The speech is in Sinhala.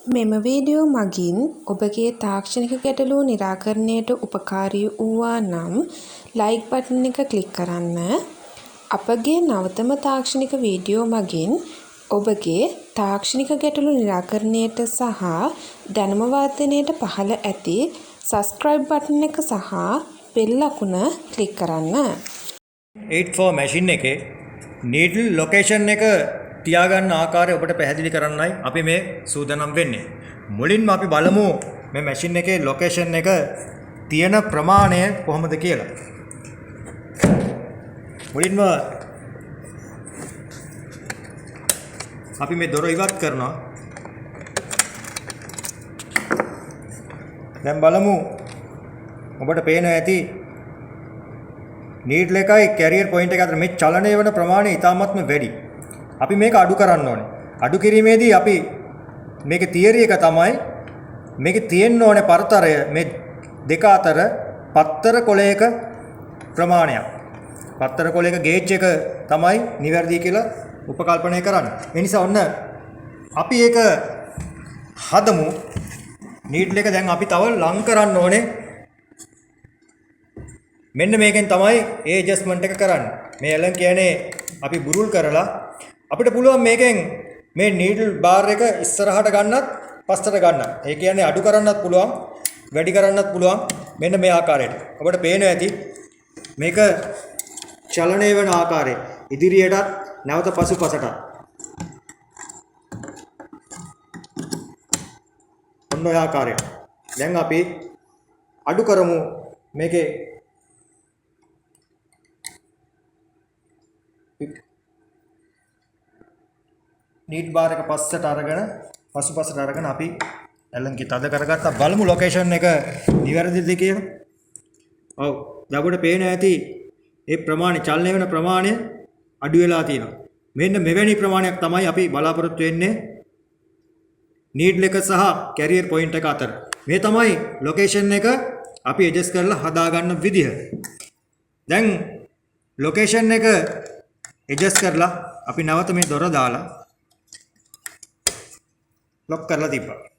මෙම වීඩියෝ මගින් ඔබගේ තාක්ෂණික ගැටලු නිරාකරණයට උපකාරී වූවා නම් ලයික් බටන් එක ක්ලික් කරන්න. අපගේ නවතම තාක්ෂණික වීඩියෝ මගින් ඔබගේ තාක්ෂණික ගැටලු නිරාකරණයට සහ දැනුම වර්ධනයට පහළ ඇති සබ්ස්ක්‍රයිබ් බටන් එක සහ බෙල් ලකුණ ක්ලික් කරන්න. 84 මැෂින් එකේ නීඩල් ලොකේෂන් එක තියාගන්න ආකාරය ඔබට පැහැදිලි කරන්නයි අපි මේ සූදානම් වෙන්නේ. මුලින්ම අපි බලමු මේ මැෂින් එකේ ලොකේෂන් එක තියෙන ප්‍රමාණය කොහොමද කියලා. මුලින්ම අපි මේ දොර ඉවත් කරනවා. දැන් බලමු ඔබට පේන ඇති නීඩල් එකයි කැරියර් පොයින්ට් එක අතර මේ චලනය වෙන ප්‍රමාණය ඉතාමත්ම වැඩි. අපි මේක අඩු කරන්න ඕනේ. අඩු කිරීමේදී අපි මේකේ තියරි එක තමයි මේකේ තියෙන්න ඕනේ පරතරය මේ දෙක අතර පත්තර කොලයක ප්‍රමාණයක්. පත්තර කොලයක ගේජ් එක තමයි නිවැරදි කියලා උපකල්පනය කරන්නේ. ඒ නිසා ඔන්න අපි ඒක හදමු. නීඩල් එක දැන් අපි තව ලං කරන්න ඕනේ. මෙන්න මේකෙන් තමයි ඒ ඇඩ්ජස්ට්මන්ට් එක කරන්නේ. මේ ඇලන් කියන්නේ අපි බුරුල් කරලා අපිට පුළුවන් මේකෙන් මේ නීඩල් බාර් එක ඉස්සරහට ගන්නත් පස්සට ගන්නත්. ඒ කියන්නේ අඩු කරන්නත් පුළුවන්, වැඩි කරන්නත් පුළුවන් මෙන්න මේ ආකාරයට. ඔබට පේනවා ඇති මේක චලනය වෙන ආකාරය. ඉදිරියටත් නැවත පසුපසටත්. ඔන්න ඔය ආකාරයට. දැන් අපි අඩු කරමු මේකේ නීඩ් බාර් එක පස්සට අරගෙන පසුපසට අරගෙන අපි ඇලන් කී තද කරගත්තා. බලමු ලොකේෂන් එක නිවැරදිද කියලා. ඔව් දැන් ඔබට පේන ඇති ඒ ප්‍රමාණය චලනය වෙන ප්‍රමාණය අඩු වෙලා තියෙනවා. මෙන්න මෙවැනි ප්‍රමාණයක් තමයි අපි බලාපොරොත්තු වෙන්නේ නීඩල් එක සහ කැරියර් පොයින්ට් එක අතර. මේ තමයි ලොකේෂන් එක අපි ඇඩ්ජස්ට් කරලා හදාගන්න විදිහ. දැන් ලොකේෂන් එක ඇඩ්ජස්ට් කරලා අපි නැවත මේ දොර දාලා ලොක් කරලා තිබ්බා.